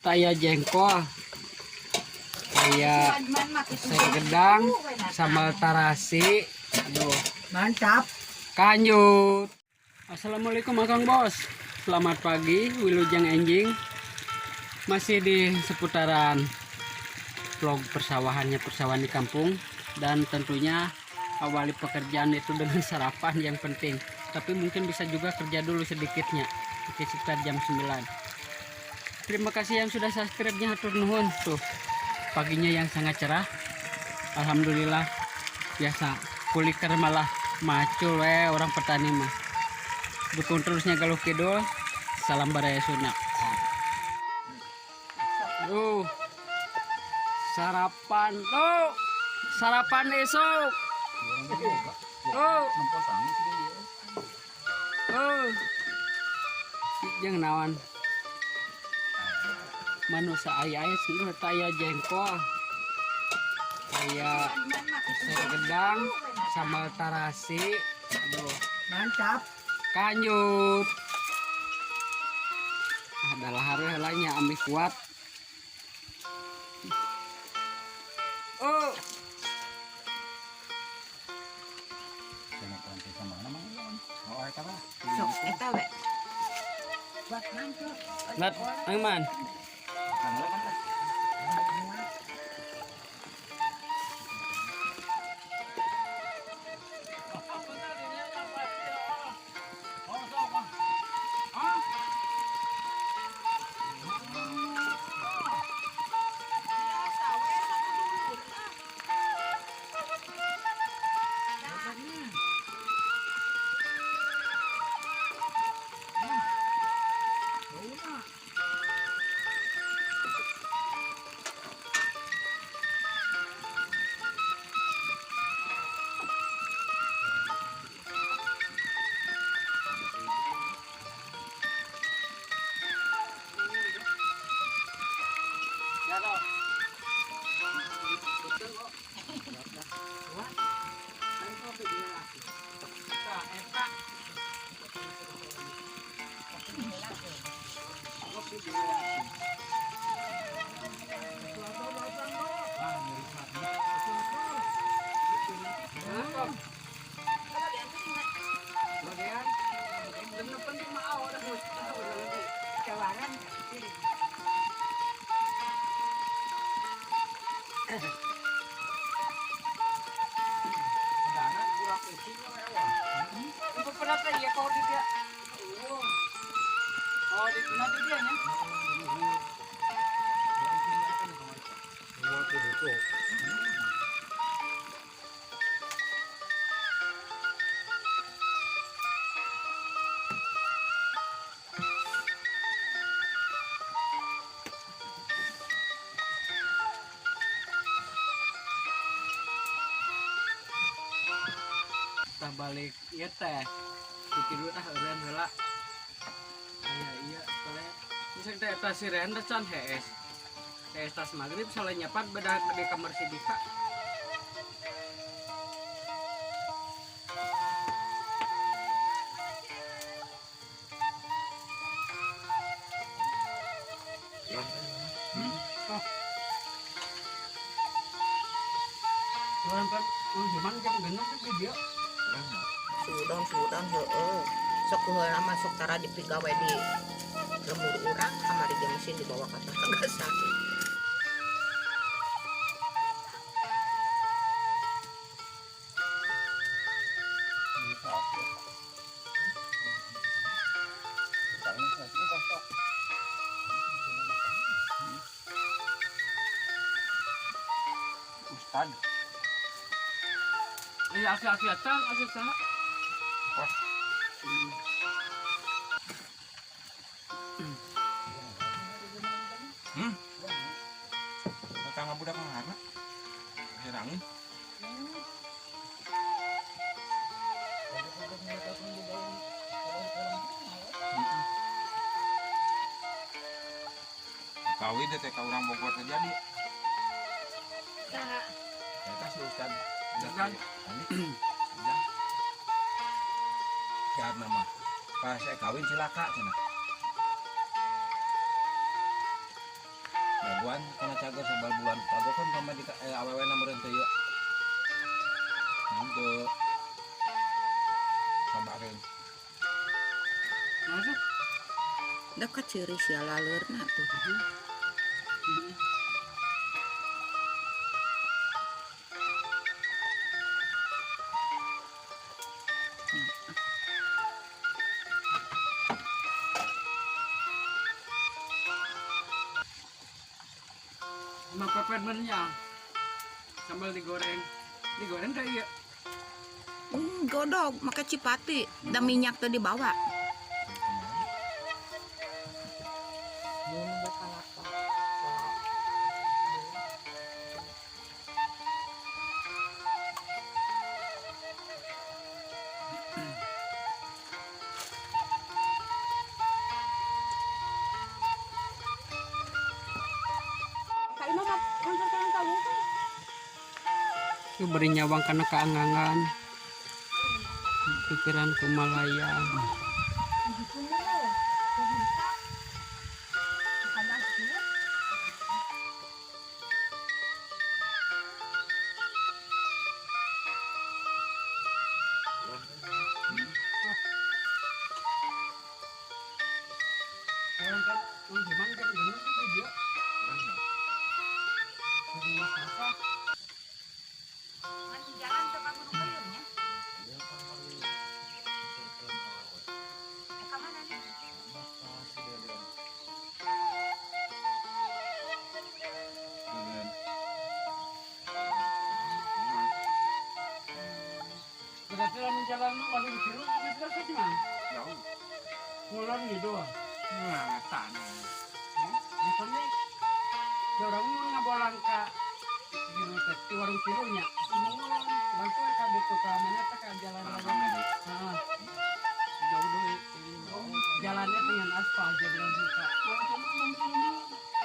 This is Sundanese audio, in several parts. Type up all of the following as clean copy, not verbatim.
Taya jengkol, kayak sayur gedang, sambal tarasi. Aduh, Mantap. Kanjut. Assalamualaikum Akang Bos. Selamat pagi, wilujeng enjing. Masih di seputaran vlog persawahannya, persawahan di kampung, dan tentunya awali pekerjaan itu dengan sarapan yang penting. Tapi mungkin bisa juga kerja dulu sedikitnya, mungkin sekitar jam 9. Terima kasih yang sudah subscribe-nya, hatur nuhun. Tuh, paginya yang sangat cerah. Alhamdulillah, biasa kuliker malah macul we orang petani mah. Dukung terusnya Galuh Kidul. Salam baraya Sunda. Tuh. Sarapan. Tuh. Sarapan esok. Tuh. Tuh. Jeung naon? Manusia aya aya sih taya jengkol. Kayak sayur gedang, sambal tarasi. Aduh, Mantap. Kanjut. Adalah harus lainnya ambil kuat. Oh, Sok eta we. Buat mantap. Nat, ayo man. Jawaran. Oh, di nanti dia nya. Kita balik ieu teh. Tidur ah eureun heula. Iya iya teh. Misal teh eta si Ren teh can hees. Hees tas magrib salah nyapat beda di kamar si Dika. Oh. Orang kan, oh, jam 6 di dia. Sudon sudon heeh. Sok heula mah sok tara dipigawe di lembur urang kamari ge mesin dibawa ka tetangga sakit. Ustad. Eh, asi-asi atang, asi saha? Wah. Tetangga budak mana? Herangin. Kawin teh ka urang Bogor teh jadi. Saha? Eta si Ustad. Ustad. Ujang. Kiat nama. Pas saya kawin cilaka cenah. Daguan kana cager sabal bulan. Pagokan pamajikan awewe na meureun teh ieu. Naon teu sabareun. Masuk. Da kaceuri sia laleurna tuh. Sama peppermintnya sambal digoreng, digoreng kayak iya. Godog make cipati da minyak teh dibawa. Itu beri nyawang karena keangangan pikiran kumalaya. Orang kan, orang Jepang kan, bener kan dia. Jalan teu ka Gunung Payung nya. Ka mana nih? Berarti lamun jalan warung biru geus resep mah. Jauh. Ngulon gitu. Nah, tanah. Misalnya, ya orang mau ngabolang ka biru teh di warung birunya. Ngulon langsung ka ditu ka mana teh ka jalan Mana? Heeh. Jauh deui. Jalannya dengan aspal jadi langsung ka.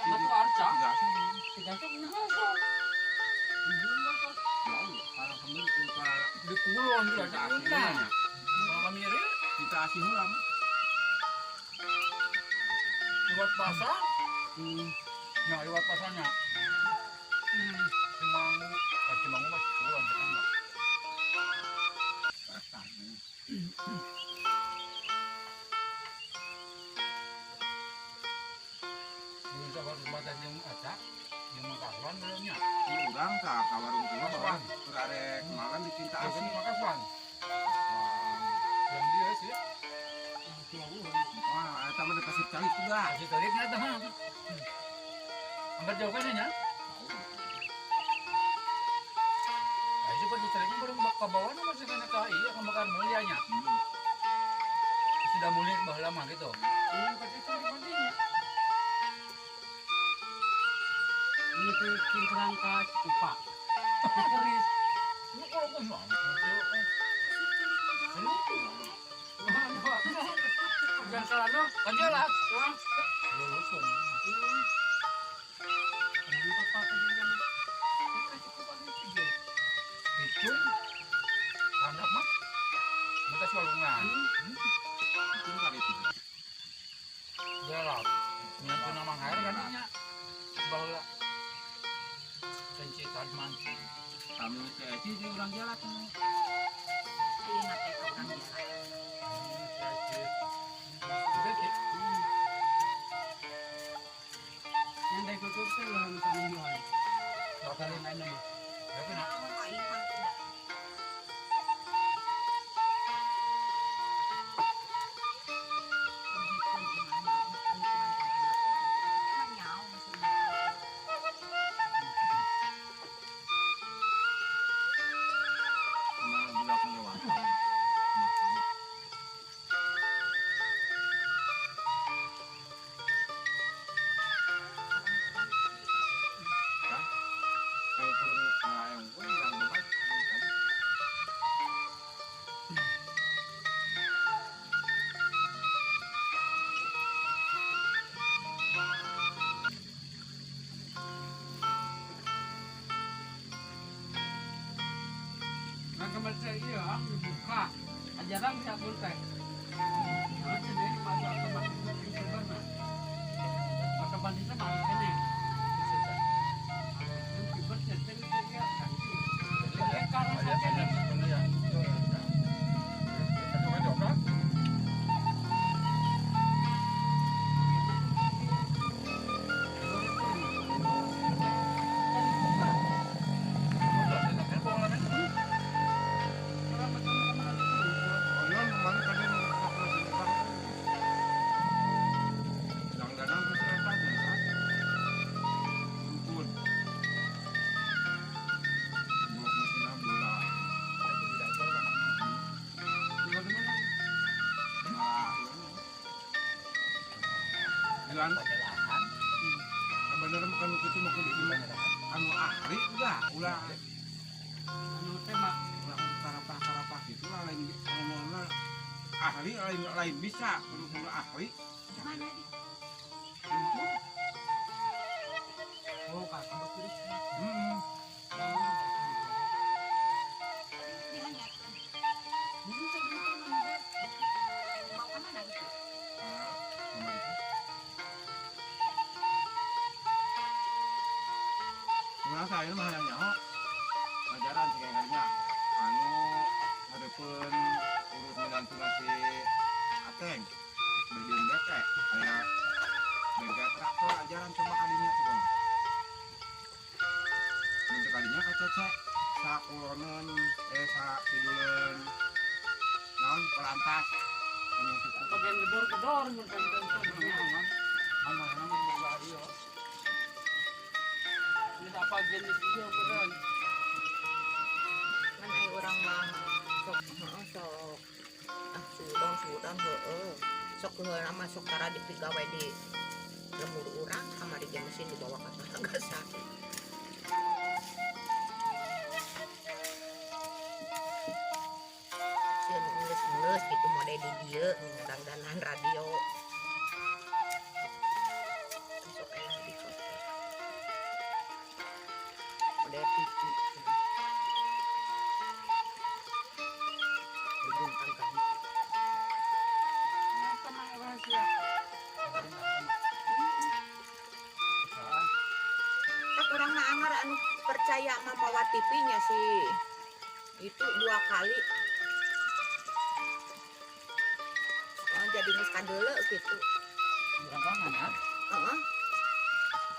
Batu Arca. Tiga Tiga sok nah sok. Jauh. Kalau kami kita Di kulon dia kita asih heula nya. Kalau kami ini Kita asih heula mah. lewat pasar, ya lewat pasarnya. Cimangu, Cimangu masih kulon kita enggak. Belum sabar batas yang acak, yang makaswan belumnya. Ini urang ka warung tua bawa keur arek malam di Cinta Asih Asih. makaswan. Yang dia sih, Wah, eta mah dikasih calik sudah. asih taliknya tuh. Angkat jauh kan ya? Nah, itu pasti taliknya baru ke bawah masih kena ke iya ke bakar mulianya. Sudah mulia bah lama gitu. Ini pasti pentingnya. Ini tuh cingkrang ka Cikupa. Keris. Ini kalau kau mau, Jangan salah lo. kan jelas. Langsung. Picung, anak mah, minta sualungan. Itu kali itu. Jelas. Nyantu nama air kan nya. Bahwa Senci Tadman. Kami si Eci di urang jalan. Ayeuna teh ka urang jalan. Juga sih. Yang dari tutup tuh lo misalnya jual. Bakal Kalian aja mah. Ya kena. Lamun ka imah tidak. Begituan imahna, penipuan teh anak. Emang nyaho maksudna. Sama budak ngewang. Mah sama. Tah. Kalau kurang yang gue yang bebat. Nah kemarin saya iya dibuka. Ajaran bisa pun teh. Nah, jadi masuk otomatis itu sebenarnya. Otomatisnya malah kene. Sugan Penyerahan. Bener mah kan kitu mah kudu anu ahli ulah ulah Anu teh mah ulah karapah-karapah gitu lah, lain ngomongna ahli, lain lain bisa kudu kudu ahli. Mana di? Oh, kakak betul. Hmm. Dihanyakeun. Bawa ka mana gitu? Ah, kemarin. Urang saya mah hayang nyaho. Ajaran sih kayak kalinya. Anu hareupeun urut minantuna si Ateng. Bedian bete aya bengkel traktor ajaran coba kadinya tuh, Bang. Mun teu kadinya ka Cece sakuloneun eh sakiduleun naon pelantas anu kitu. Bagian gedor-gedor mun pengen. Mama nama boga ieu. Ini apa jenis ieu beneran. Kan ai urang mah sok heeh sok ah sudan sudan heeh. Sok heula mah sok tara dipigawe di lembur urang kamari ge mesin dibawa ka Tagasa. Sieun geus-geus gitu mode di dieu dangdanan radio. Sok aya di kota. Mode TV. Diguntang ganti. Eta mah rahasia. Tak urang mah anggar anu percaya mah mawa TV-nya sih. Itu dua kali. Oh, jadi geus kadeuleu gitu. Urang kangen ya. Heeh.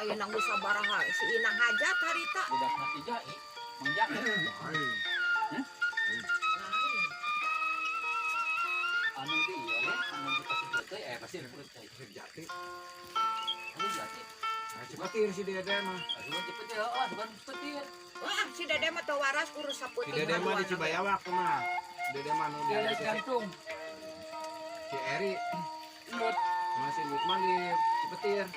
Aya nanggu sabaraha si Ina hajat harita. Budak mati jai. Mang Jai. Lain. Lain. Anu di ieu we, anu di pasir putih eh pasir putih. Jati. Anu jati. Nah, cepetir si Dede mah. Anu cepetir, oh, bukan cepetir. Wah, si Dede mah teu waras urus Si saputing. Dede mah di Cibayawak tuh mah. Dede mah nu di Ada jantung. Si Eri Lut. masih Lukman di Cipetir.